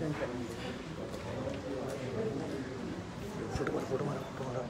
Photo मार, photo मार, photo मार।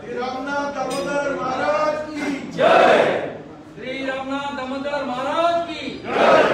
श्री रामनाथ दामोदर महाराज की जय। श्री रामनाथ दामोदर महाराज की जय।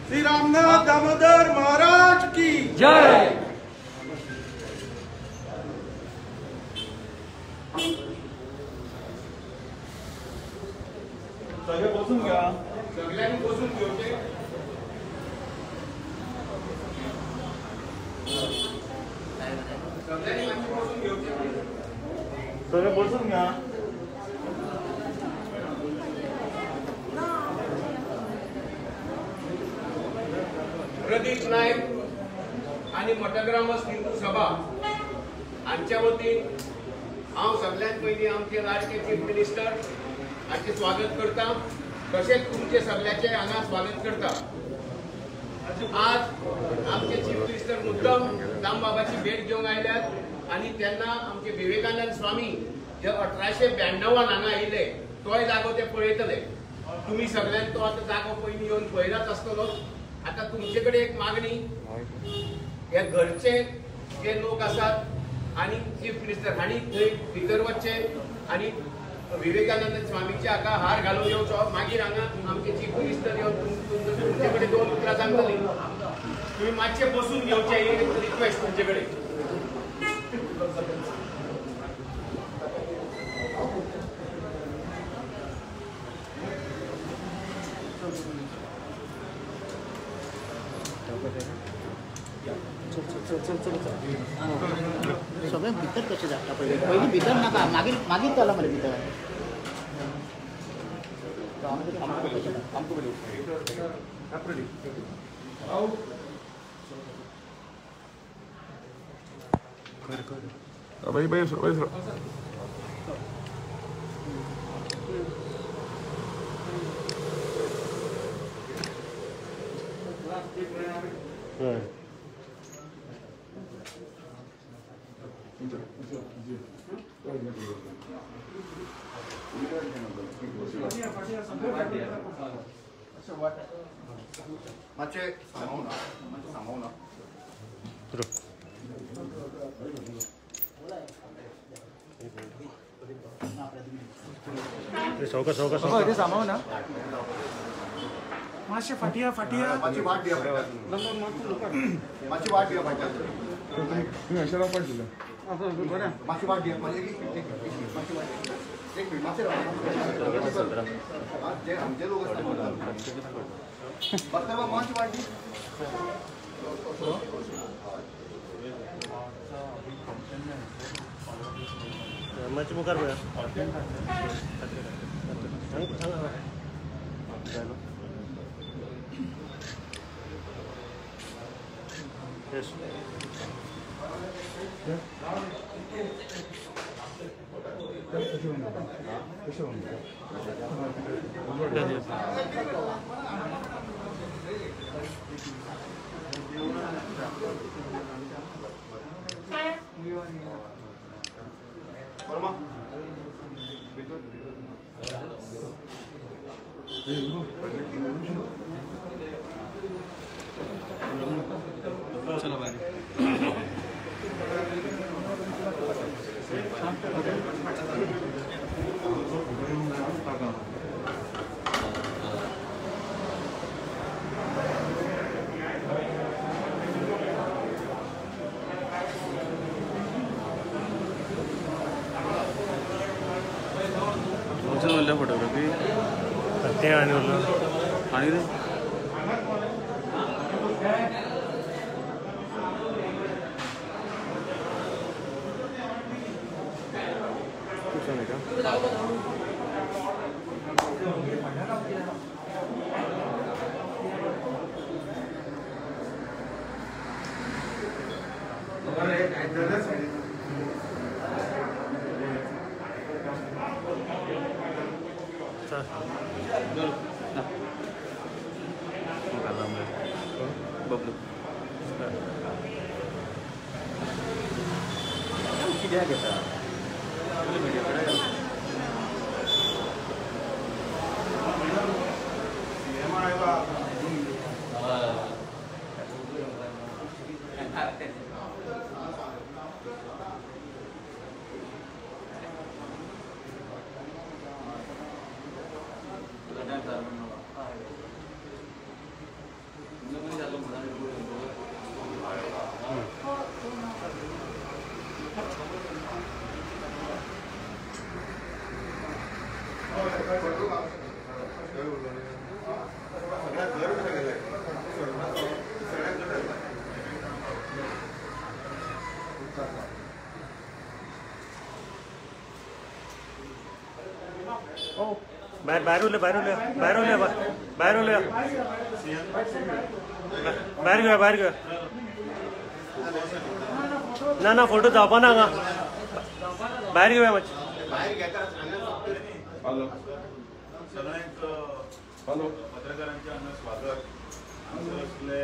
श्री रामनाथ दामोदर महाराज की जय। सगळे बसून घ्या, सगळ्यांनी बसून घेवचे। सगळ्यांनी बसून घेवचे, सगळे बसून घ्या। प्रदीप नायक आनी मठग्रामस्थ हिंदू सभा हांच्या वतीन हांव सगळ्यांत पयलीं आमचे लाडके चीफ मिनिस्टर हांचें स्वागत करता। तशेंच तुमचे सगळ्याचे हांगा स्वागत करता। आज आमचे चीफ मिनिस्टर मुद्दम दामबाबाची भेट घेवंक आयल्यात आनी तेन्ना आमचे विवेकानंद स्वामी जे 1892 हांगा आयिल्ले तोय जागो ते पळयतले। तुमी सगळ्यांनी तो आतां जागो पयलीं येवन पळयलाच आसतलो। आतां तुमचे कडेन एक मागणी, हे घरचे जे लोक आसात आनी चीफ मिनिस्टर हांणी थंय भितर वचचें आनी विवेकानंद स्वामीच्या हाका हार घालून येवचो। मागीर हांगा आमचे चीफ मिनिस्टर येवन तुमचे कडेन दोन उतरां सांगतली। तुमी मातशें बसून घेवचें ही रिक्वेस्ट तुमचे कडेन। सगळें भितर कशें धाडटा पयलीं पयलीं भितर नाका, मागीर मागीर चला मरे भितर। मातशें फाटिया फाटिया मातशी वाट दिया, मातशी वाट दिया, मातशी वाट दिया, एक मिनिट मातशें जे आमचे लोक आसता मातशी वाट दी। मातशें मुखार पळया। Yes. चलो भाई फोटोग्राफी ते आनी उरलो आनी कितें बबलू कित्याक घेता बाहेर बाहेर उरले, बाहेर उरले, बाहेर उरले, बाहेर उरले, बाहेर घेवया, बाहेर घेवया। ना ना फोटो जावपा ना हांगा, भायर घेवया मातशें। सगळ्यांक हॅलो पत्रकारांचे हांगा स्वागत. हांगासर आसले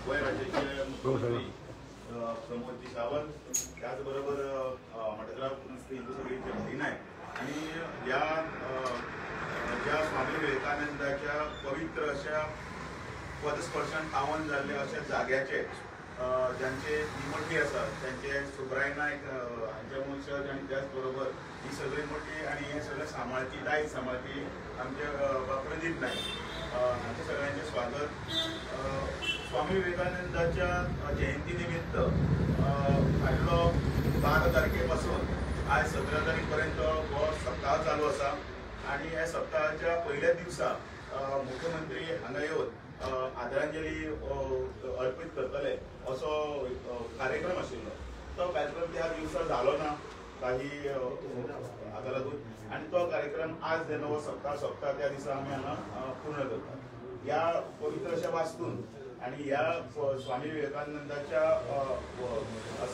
गोंय राज्याचे मुख्यमंत्री प्रमोद सावंत, त्याच बरोबर मडगांव हिंदू सभेचे हरी नायक आणि ह्या ज्या स्वामी विवेकानंदाच्या पवित्र अशा पदस्पर्शान पावन जाल्ले अशा जाग्याचे ज्यांचे निमटी आसा त्यांचे सुब्राय नायक हांचे वंशज आनी त्याच बरोबर ही सगळी मोठी आनी हे सगळें सांबाळपी दायज सांबाळपी आमचे प्रदीप नायक हांचे सगळ्यांचें स्वागत. स्वामी विवेकानंदाच्या जयंती निमित्त फाटलो 12 तारखे पासून आज 17 तारीख पर्यंत हो सप्ताह चालू आसा आनी ह्या सप्ताहाच्या पयल्या दिवसा मुख्यमंत्री हांगा येवन आदरांजली अर्पित करतले असो कार्यक्रम आशिल्लो. तो कार्यक्रम त्या दिवसा जालो ना काही हाका लागून आनी तो कार्यक्रम आज जेन्ना हो सप्ताह सोंपता त्या दिसा आमी हांगा पूर्ण करतात. ह्या पवित्र अशा वास्तून आनी ह्या स्वामी विवेकानंदाच्या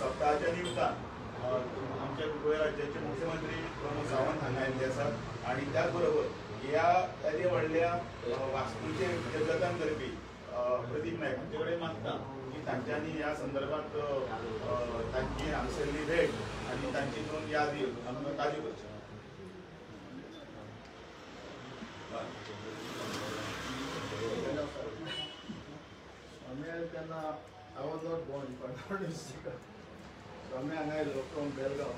सप्ताहाच्या निमतान आमच्या गोंय राज्याचे मुख्यमंत्री प्रमोद सावंत हांगा आयिल्ले आसात आनी त्याच बरोबर ह्या येदे व्हडल्या वास्तूचे जतन करपी प्रदीप नायक हांचे कडेन मागता की तांच्यांनी ह्या संदर्भात तांची हांगासरली भेट आनी तांची दोन यादी आमकां ताजी करची. स्वामी तेन्ना I was not born but Swami हांगा आयलो फ्रॉम बेलगांव.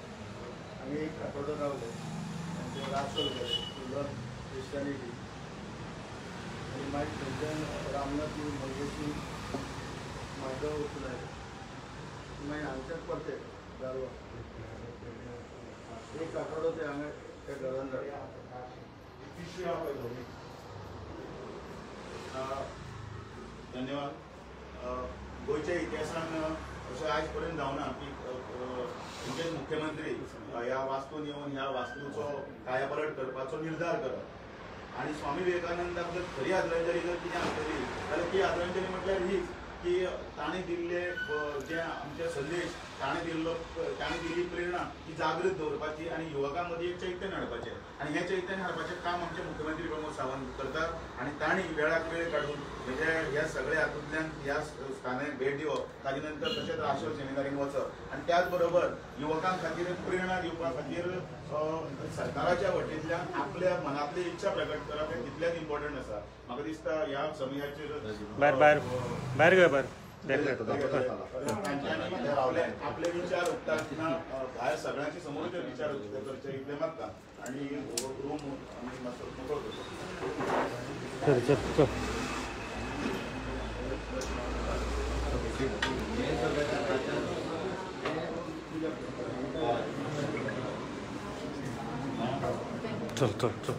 आमी एक आठवडो रावले, तांचे रासल गेले टू लर्न क्रिश्चियनिटी. आनी मागीर थंयच्यान रामनाथी मंगेशी म्हादव वचून आयले. मागीर हांगच्यान परते जालो एक आठवडो ते हांगा त्या घरान रावले. धन्यवाद. गोंयच्या इतिहासान अशें आयज पर्यंत जावना की खंयचेच मुख्यमंत्री ह्या वास्तून येवन ह्या वास्तूचो कायापलट करपाचो निर्धार करप आनी स्वामी विवेकानंदाक जर खरी आदरांजली जर कितें आसतली जाल्यार ती आदरांजली म्हटल्यार हीच की ताणें दिल्ले जे आमचे संदेश, ताणें दिल्लो ताणें दिल्ली प्रेरणा ही जागृत दवरपाची आनी युवकां मदीं एक चैतन्य हाडपाचें आनी हें चैतन्य हाडपाचें काम आमचे मुख्यमंत्री प्रमोद सावंत करतात आनी तांणी वेळाक वेळ काडून म्हणजे ह्या सगळ्या हातूंतल्यान ह्या स्थानाक भेट दिवप, ताजे नंतर तशेंच राष्ट्रीय सेमिनारीन वचप आनी त्याच बरोबर युवकां खातीर प्रेरणा दिवपा खातीर सरकाराच्या वटेंतल्यान आपल्या मनांतली इच्छा प्रकट करप हें तितलेंच इम्पॉर्टंट आसा. म्हाका दिसता ह्या समयाचेर भायर भायर भायर घेवया भायर आपले विचार उक्तातना भायर सगळ्यांचे समोर ते विचार उक्ते करचे इतले मागता आनी रूम आमी मातसो मोकळो करतो. चल चल चल चल चल चल.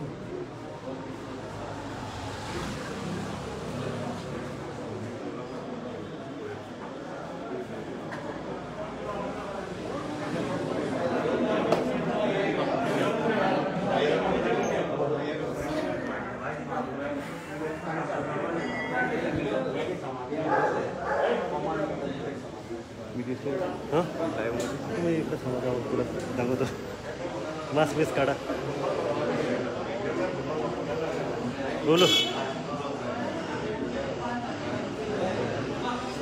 हां तुम्ही इकडे थांबा, तुला दाखवतो. मास्क बीस काढा. बोलो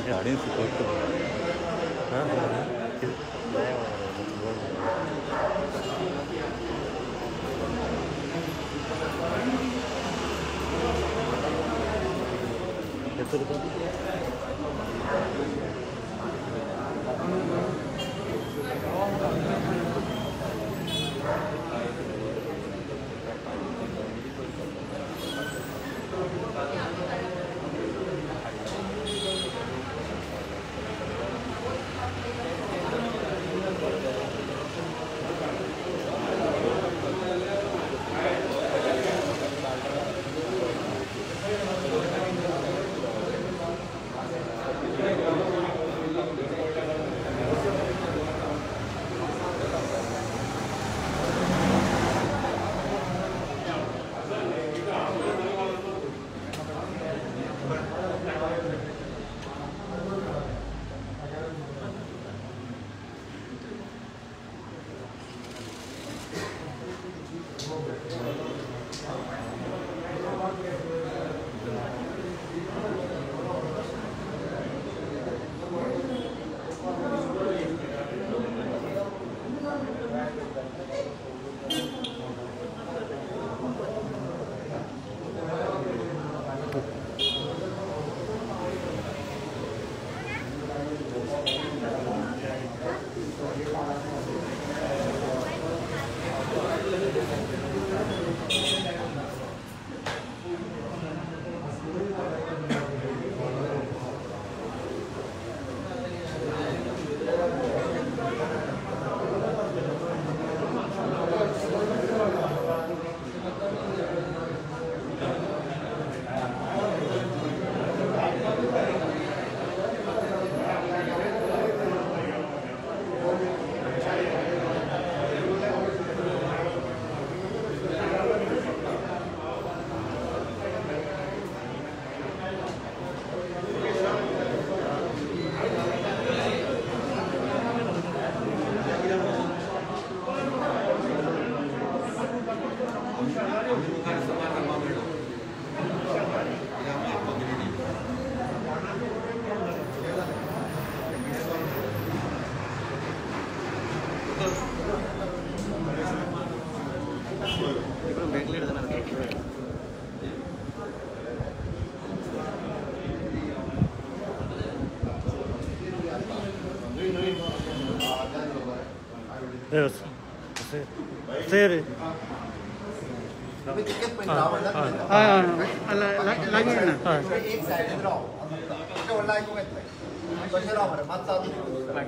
गाडी सुकवतो. हां सर एक सायडीन राव व्हडलो आयकूंक येतलें तशें राव मरे मातसो अजून एक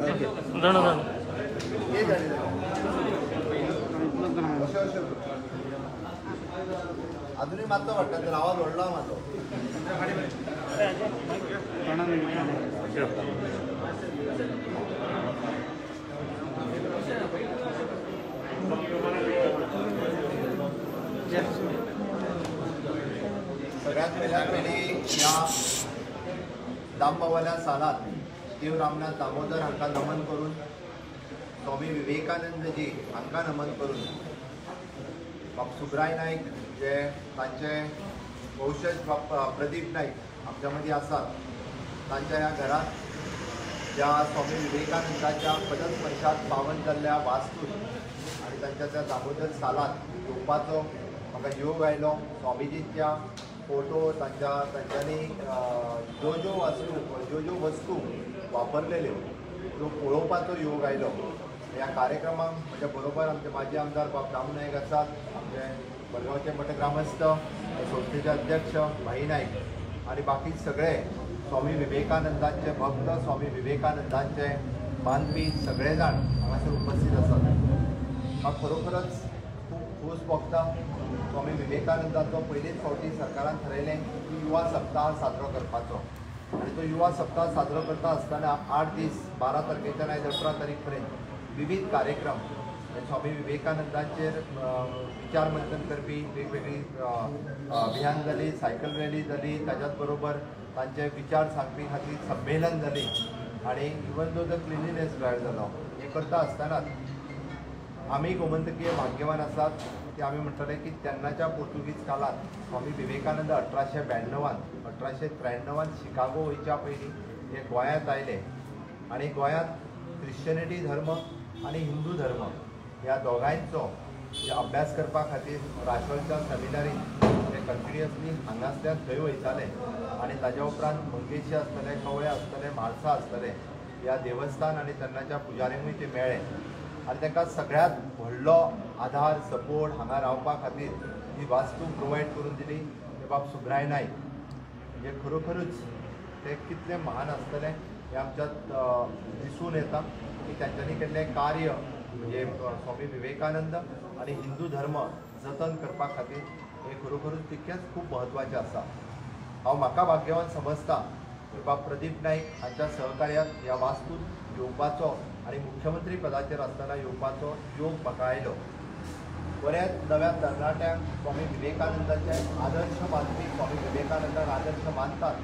सायडीन राव अशें अशें अजूनय मातसो वाडटा तर आवाज व्हडलो मातसो. सगळ्यात पहिल्या पयलीं ह्या दामबाबाल्या सालांत देव रामनाथ दामोदर हांकां नमन करून, स्वामी विवेकानंदजी हांकां नमन करून, बाब सुब्राय नायक जे तांचे वंशज बाब प्रदीप नायक आमच्या मदीं आसात, तांच्या ह्या घरांत ज्या स्वामी विवेकानंदाच्या पदस्पर्शात पावन जाल्ल्या वास्तूत आनी तांच्या त्या दामोदर सालांत येवपाचो म्हाका योग आयलो. स्वामीजीच्या फोटो तांच्या तांच्यांनी ज्यो ज्यो वास्तू ज्यो ज्यो वस्तू वापरलेल्यो त्यो पळोवपाचो योग आयलो. ह्या कार्यक्रमाक म्हज्या बरोबर आमचे माजी आमदार बाब दामू नायक आसात, आमचे मडगांवचे मठग्रामस्थ संस्थेचे अध्यक्ष भाई नायक आनी बाकी सगळे स्वामी विवेकानंदांचे भक्त, स्वामी विवेकानंदांचे मानपी सगळे जाण हांगासर उपस्थित आसात. म्हाका खरोखरच खूब खोस भोगता. स्वामी विवेकानंदाचो पयलीच फावटी सरकारान थारायलें की युवा सप्ताह साजरो करपाचो आनी तो युवा सप्ताह साजरो करता आसतना 8 दीस 12 तारखेच्यान आयज 18 तारीख पर्यंत विविध कार्यक्रम स्वामी विवेकानंदांचेर विचार मंथन करपी वेगवेगळी अभियान जाली, सायकल रॅली जाली, ताच्याच बरोबर तांचे विचार सांगपी खातीर संमेलन जाली आनी even though the cleanliness drive जालो. हें करता आसतनाच आमी गोमंतकीय भाग्यवान आसात की आमी म्हणटले की तेन्नाच्या पोर्तुगीज काळांत स्वामी विवेकानंद 1892 1893 शिकागो वयच्या पयलीं हे गोंयांत आयले आनी गोंयांत क्रिश्चनिटी धर्म आनी हिंदू धर्म ह्या दोगांयचो अभ्यास करपा खातीर राशोलच्या सेमिनारीन ते कंटिन्युअसली हांगासल्यान थंय वयताले आनी ताज्या उपरांत मंगेशी आसतले, कवळे आसतले, म्हाळसा आसतले ह्या देवस्थान आनी तेन्नाच्या पुजाऱ्यांकूय ते मेळ्ळे आनी तांकां सगळ्यांत व्हडलो आधार सपोर्ट हांगा रावपा खातीर ही वास्तू प्रोवायड करून दिली ते बाब सुब्राय नायक. म्हणजे खरोखरूच ते कितले महान आसतले हें आमच्यात दिसून येता की तांच्यांनी केल्लें कार्य म्हणजे स्वामी विवेकानंद आनी हिंदू धर्म जतन करपा खातीर हें खरोखरूच तितकेंच खूब म्हत्वाचें आसा. हांव म्हाका भाग्यवान समजता की बाब प्रदीप नायक हांच्या सहकार्यात ह्या वास्तूत येवपाचो आनी मुख्यमंत्री पदाचेर आसतना येवपाचो योग म्हाका आयलो. बऱ्याच नव्या तरणाट्यांक स्वामी विवेकानंदाचे आदर्श मानपी, स्वामी विवेकानंदाक आदर्श मानतात.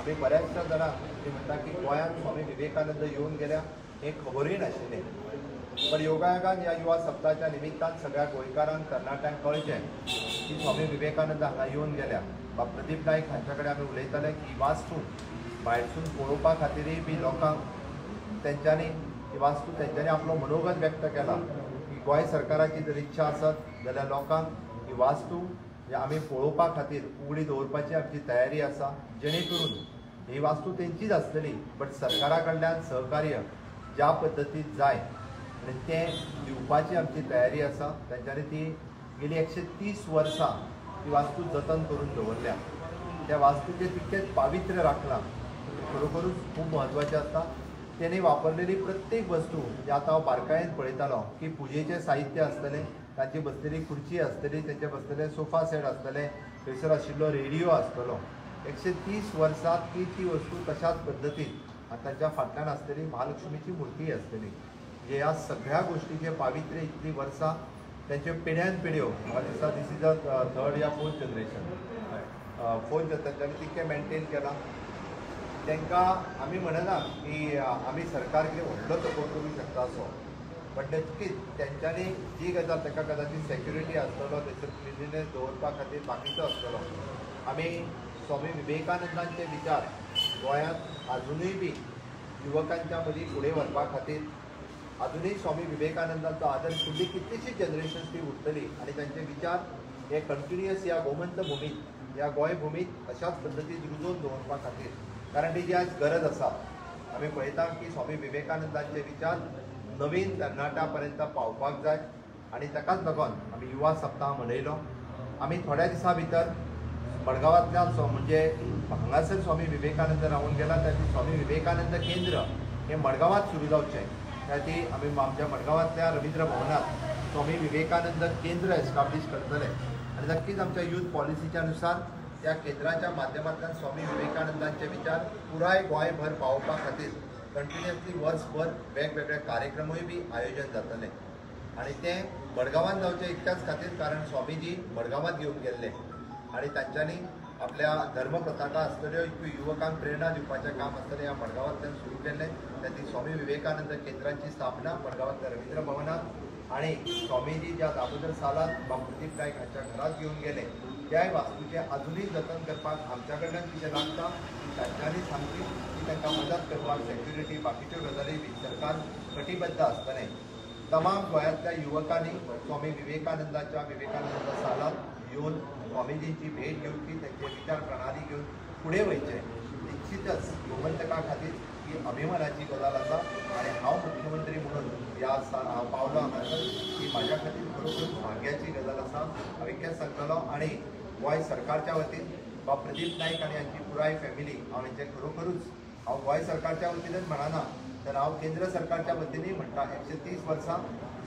आमी बऱ्याचशा जाणांक ते म्हणटा की गोंयांत स्वामी विवेकानंद येवन गेल्या हें खबरूय नाशिल्लें, पण योगायोगान ह्या युवा सप्ताहाच्या निमित्तान सगळ्या गोंयकारांक तरणाट्यांक कळचें की स्वामी विवेकानंद हांगा येवन गेल्या. बाब प्रदीप नायक हांच्या कडेन आमी उलयताले की वास्तू भायरसून पळोवपा खातीरय बी लोकांक तेंच्यांनी ही वास्तू तेंच्यांनी आपलो मनोगत व्यक्त केला की गोंय सरकाराची जर इच्छा आसत जाल्यार लोकांक ही वास्तू आमी पळोवपा खातीर उगडी दवरपाची आमची तयारी आसा, जेणे करून ही वास्तू तेंचीच आसतली बट सरकारा कडल्यान सहकार्य ज्या पद्दतीन जाय आनी तें दिवपाची आमची तयारी आसा. तेंच्यांनी ती गेली 130 वर्सां ती वास्तू जतन करून दवरल्या, त्या वास्तूचें तितकेंच पावित्र्य राखलां, खरोखरूच खूब म्हत्वाचें आसता. तेणी वापरलेली प्रत्येक वस्तू म्हणजे आतां हांव बारकायेन पळयतालो की पुजेचें साहित्य आसतलें, तांची बसलेली खुर्ची आसतली, तेंचे बसलेले सोफा सेट आसतले, थंयसर आशिल्लो रेडियो आसतलो. 130 वर्सां ती ती वस्तू तशाच पद्दतीन आनी तांच्या फाटल्यान आसतली महालक्ष्मीची मुर्ती आसतली. म्हणजे ह्या सगळ्या गोश्टीचें पावित्र्य इतलीं वर्सां तेंच्यो पिढ्यान पिढ्यो, म्हाका दिसता this is a third या फोर्थ जनरेशन, फोर्थ तांच्यांनी तितकें मेनटेन केलां. तांकां आमी म्हणना की आमी सरकार कितें व्हडलो सपोर्ट करूंक शकता असो, बट नक्कीच तेंच्यांनी जी गजाल तांकां कदाचीत सेक्युरिटी आसतलो, थंयसर क्लिनलीनेस दवरपा खातीर बाकीचो आसतलो. आमी स्वामी विवेकानंदांचे विचार गोंयांत आजुनूय बी युवकांच्या मदीं फुडें व्हरपा खातीर आजुनूय स्वामी विवेकानंदांचो आदर्श फुडली कितलीशीच जनरेशन्स ती उरतली आनी तांचे विचार हे कंटिन्युअस ह्या गोमंत भुमीत, ह्या गोंय भुमीत अशाच पद्दतीन रुजोवन दवरपा खातीर, कारण ती जी आज गरज आसा. आमी पळयता की स्वामी विवेकानंदांचे विचार नवीन तरणाट्या पर्यंत पावपाक जाय आनी ताकाच लागून आमी युवा सप्ताह मनयलो। आमी थोड्या दिसां भितर मडगांवांतल्या म्हणजे हांगासर स्वामी विवेकानंद रावून गेला त्या स्वामी विवेकानंद केंद्र हे मडगांवांत सुरू जावचें त्या खातीर आमी आमच्या मडगांवांतल्या रवींद्र भवनात स्वामी विवेकानंद केंद्र एस्टाब्लीश करतले आनी नक्कीच आमच्या यूथ पॉलिसीच्या नुसार त्या केंद्राच्या माध्यमांतल्यान स्वामी विवेकानंदांचे विचार पुराय गोंयभर पावोवपा खातीर कंटिन्युअसली वर्सभर वेगवेगळे कार्यक्रमूय बी आयोजन जातले आनी तें मडगांवांत जावचें इतल्याच खातीर कारण स्वामीजी मडगांवांत येवन गेल्ले आनी तांच्यांनी आपल्या धर्म पताका आसतल्यो युवकांक प्रेरणा दिवपाचें काम आसतलें ह्या मडगांवांतल्यान सुरू केल्लें। त्या खातीर स्वामी विवेकानंद केंद्रांची स्थापना मडगांवांतल्या रवींद्र भवनात आनी स्वामीजी ज्या दामोदर सालांत बाब प्रदीप नायक हांच्या घरांत घेवन गेले त्याय वास्तूचें आजुनूय जतन करपाक आमच्या कडल्यान कितें लागता तांच्यांनी सांगची की तांकां मदत करपाक सेक्युरिटी बाकीच्यो गजाली सरकार कटिबद्ध आसतलें। तमाम गोंयांतल्या युवकांनी स्वामी विवेकानंदाच्या विवेकानंद सालांत येवन स्वामीजींची भेट घेवची, तांचे विचार प्रणाली घेवन फुडें वयचें। निश्चितच गोमंतका खातीर ही अभिमानाची गजाल आसा आनी हांव मुख्यमंत्री म्हणून ह्या हांव पावलो हांगासर ही म्हाज्या खातीर खरोखर भाग्याची गजाल आसा। हांव इतकेंच सांगतलो आनी गोंय सरकारच्या वतीन बाब प्रदीप नायक आनी हांची पुराय फॅमिली हांव हेंचें खरोखरूच हांव गोंय सरकारच्या वतीनच म्हणना तर हांव केंद्र सरकारच्या वतीनूय म्हणटा 130 वर्सां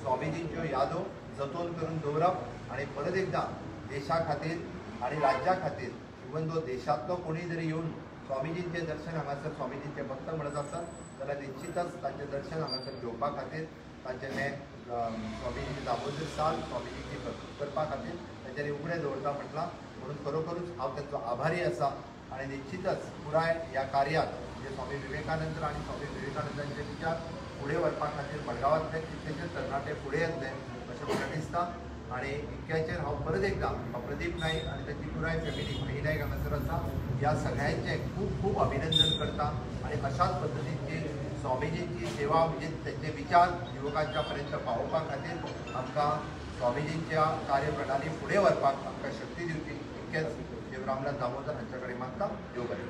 स्वामीजींच्यो यादो जतन करून दवरप आनी परत एकदां देशा खातीर आनी राज्या खातीर इवन दो देशांतलो कोणूय जरी येवन स्वामीजींचें दर्शन हांगासर स्वामीजींचे भक्त म्हणत आसत जाल्यार निश्चितच तांचें दर्शन हांगासर घेवपा खातीर तांचें हें स्वामीजीचें दामोदर साल स्वामीजींची करपा खातीर तांच्यांनी उगडें दवरता म्हटलां म्हणून खरोखरूच हांव तांचो आभारी आसा आनी निश्चितच पुराय ह्या कार्याक म्हणजे स्वामी विवेकानंद आनी स्वामी विवेकानंदांचे विचार फुडें व्हरपा खातीर मडगांवांतले कितलेशे तरणाटे फुडें येतले अशें म्हाका दिसता आनी इतक्याचेर हांव परत एकदां प्रदीप नायक आनी तांची पुराय फॅमिली भाई नायक हांगासर आसा ह्या सगळ्यांचें खूब खूब अभिनंदन करता आनी अशाच पद्दतीची स्वामीजींची सेवा म्हणजे तांचे विचार युवकांच्या पर्यंत पावोवपा खातीर आमकां स्वामीजींच्या कार्यप्रणाली फुडें व्हरपाक आमकां शक्ती दिवची इतकेंच देव रामनाथ दामोदर हांच्या कडेन मागता। देव बरें।